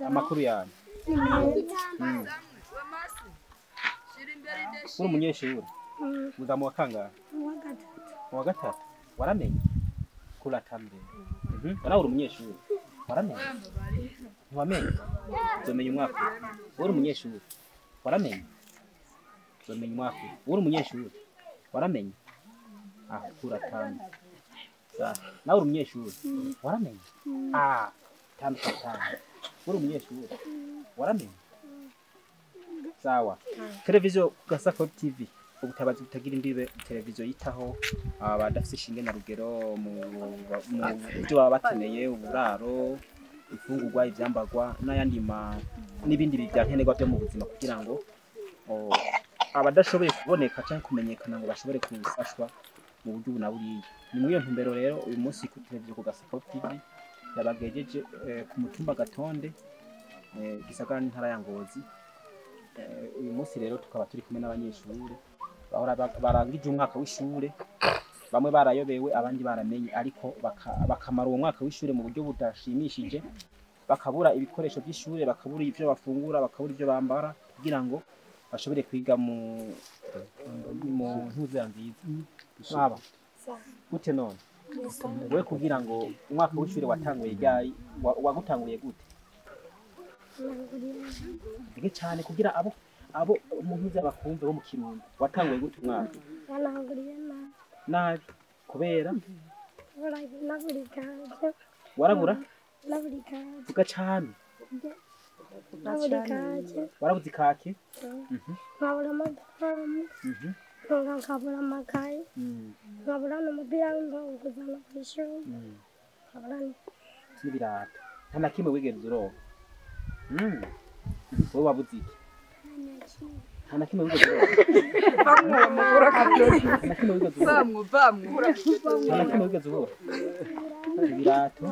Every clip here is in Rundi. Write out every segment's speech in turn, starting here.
Amakuru yawe. Uri umunyeshuri? Wiga mu wa kangahe? Mu wa gatatu. Waramenye? Kura tanu rero. Nawe uri umunyeshuri? Waramenye? Ntiwamenye? Uzomenya umwaka. Uri umunyeshuri? Waramenye? Uzomenya umwaka. Uri umunyeshuri? Waramenye? Ah, kura tanu. Nawe uri umunyeshuri? Waramenye? Ah, tanu kwa tanu. Uri umunyeshuri? Waramenye? Sawa. Televiziyo Gasaka TV, ubutabazi butagira imbibe, televiziyo yitaho abadafise ishinge na rugero mu byo baba bakeneye, uburaro, ifungurwa, ivyambagwa n'ayandi n'ibindi byankenerwa byo mu buzima kugira ngo abadashoboye kuboneka cyangwa kumenyekana ngo bashobore gufashwa mu buryo ubu na buriya. Ni muri iyo ntumbero rero uyu munsi ku televiziyo ku Gasaka TV yabagejeje ku mutumba Gatonde, gisagara n'intara ya Ngozi. Uyu munsi rero tukaba turi kumwe n'abanyeshuri bahora barangije umwaka w'ishure, bamwe barayobewe abandi baramenye, ariko bakamara uwo mwaka w'ishure mu buryo budashimishije, bakabura ibikoresho by'ishure, bakabura ivyo bafungura, bakabura ivyo bambara kugira ngo bashobore kwiga mu ntuza nziza. Baba gute none wewe kugira ngo umwaka w'ishure watanguye ryari, wagutanguye gute? Ige cyane kugira abo umuntu bakumve bo mu Kirundo. Watanguye gute umwaka? Nabi. Kubera warabura vuga cyane. Warabuze ikake? Nkabura amakaramu, nkabura amakaye, nkabura n'umupira w'imbeho kuzana ku ishuri, nkabura n'ibirato. Nta na kimwe wigeze uronka? Wowe wabuze iki? Nta na kimwe wigeze uronka? Nta na kimwe wigeze uronka? Nta na kimwe wigeze uronka? Ibirato,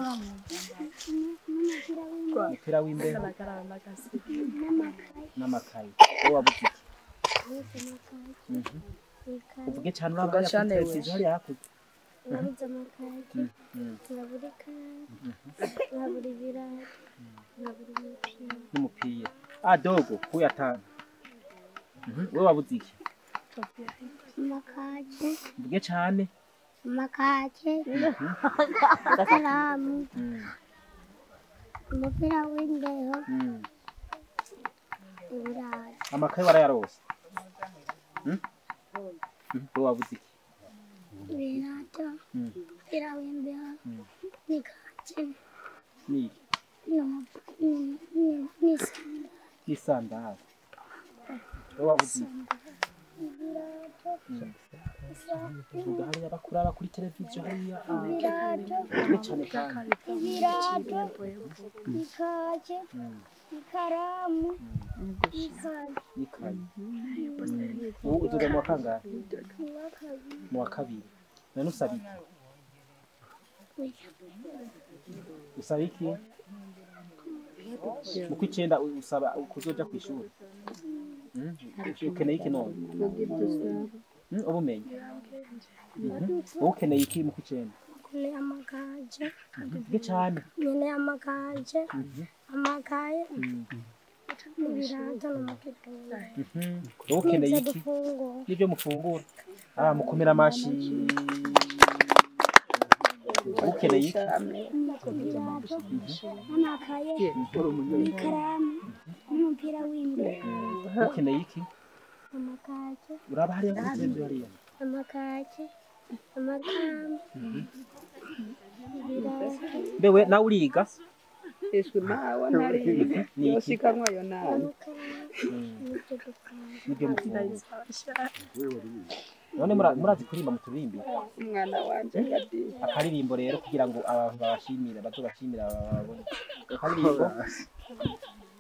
umupira w'imbeho n'amakaye. Wowe wabuze iki? Uvuge cyane uraba televiziyo hariya hakurya. Nabuze amakaye, nkabura ikaramu, nkabura ibirato, nkabura umupira. N'umupira. Ah, dogo kuya tanu. Wowe wabuze iki? Amakaye. Uvuge cyane. Amakaye, ikaramu, umupira w'imbeho, ibirato. Amakaye warayarose? Wowe wabuze iki? Ibirato, umupira w'imbeho, n'ikake, n'isandari. Wowe wabuze iki? Ibirato, Vuga hariya bakuraba kuri televiziyo hariya. Ibirato, ibirato, ikake, ikaramu, ikaye. N'ikaye. Ubu uzoga mu wa kangahe? Mu wa kabiri. None usaba iki? Usaba iki? Mu kw'icenda usaba kuzoja kw'ishuri? Ukeneye iki none? Ubumenyi. Wowe ukeneye iki mu kw'icenda? Nkeneye amakaye. Vuge cyane. Nkeneye amakaye, amakaye, n'ibirato n'umupira. Wowe ukeneye iki? N'ibyo mufungura. Ah, mukomera amashi. Wowe ukeneye iki? Ibirato, n'amakaye, n'ikaramu, n'umupira w'imbeho. Wowe ukeneye iki? Amakaye. Uraba hariya kuri televiziyo hariya. Amakaye, amakaramu, ibirato. Mbewe nawe uriga? Eshwe mawe ntariga. Yoshikanwa yo nani. Nibyo mufungura. None murazi kuririmba muturimbi? Umwana wanje gadi. Akaririmbo rero kugira ngo abantu babashimire, bazobashimira babone. Akaririmbo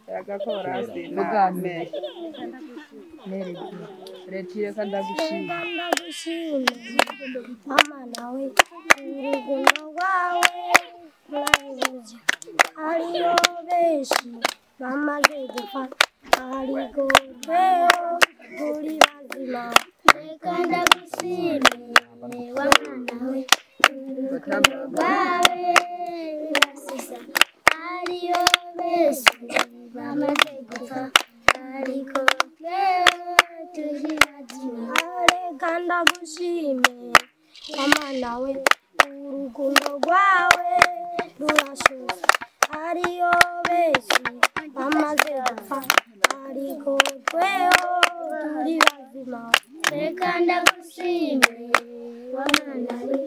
yagakora siname. Retire kandi ndagushima. Mama nawe urukundo rwawe murabizi. Hariho benshi bamaze gupfa, ariko tweho turi bazima. Reka ndagushime wa mwana we, urukundo rwawe rurasesa. Hariho benshi nawe urukundo rwawe rurashuza hariyo benshi bamaze gupfa ariko tweho turi bazima Reka ndagushime wamana we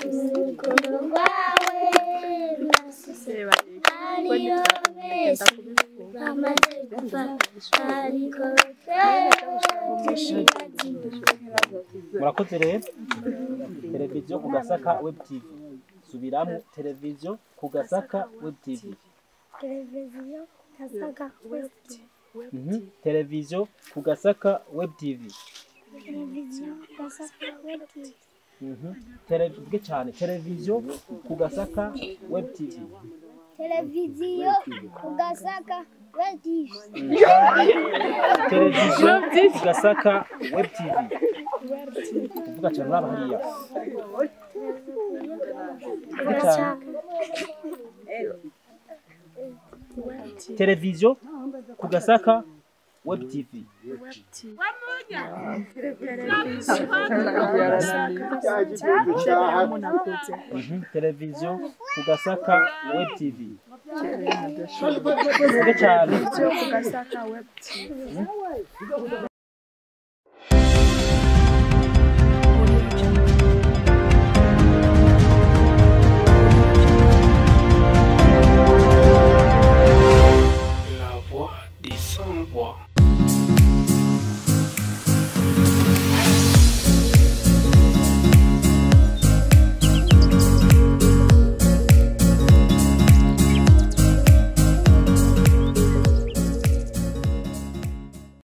urukundo rwawe rurasuse hariyo benshi bamaze gupfa ariko tweho turi bazima. Murakoze rero. Televiziyo ku Gasaka Web TV. Subiramo: televiziyo ku Gasaka Web TV. Televiziyo Gasaka Web TV. Televiziyo ku Gasaka Web TV. Televiziyo Gasaka Web TV. Vuge cyane: televiziyo ku Gasaka Web TV. Televiziyo ku Gasaka Web TV. Televiziyo ku Gasaka Web TV. Kuvuga cyane uraba hariya. Vuge cyane. Televiziyo ku Gasaka Web TV. Televiziyo ku Gasaka Web TV. Vuge cyane. La voix des sans-voix.